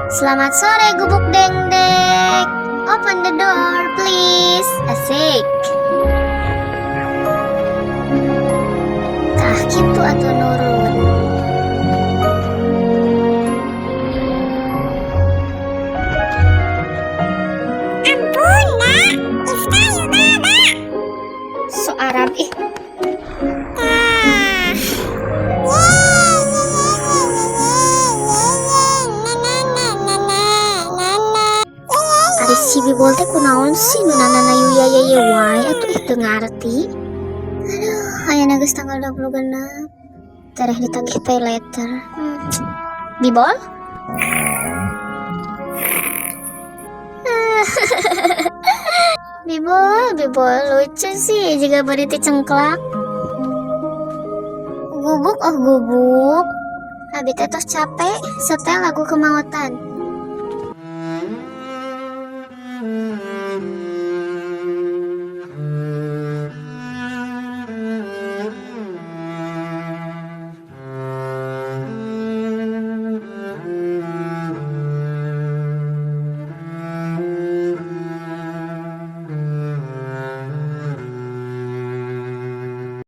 Selamat sore, Gubuk Dengdek. Open the door, please. Asik. Tah kitu atuh nurut. Ampun, Nak. Iftah baba. So Arab ih. Tah. Ye ye ye ye ye ye ye na na na na na na na. Ye ye ye. Ari si Bibol teh kunaon sih nu nana yuya ye ye wae atuh ih teu ngarti. Aduh, ayeuna geus tanggal 26. Tereh ditagih pay later. Bibol? Bibol, Bibol lucu sih jika bari teh cengklak. Gubuk oh gubuk. Abi teh tos capek setel lagu kemautan.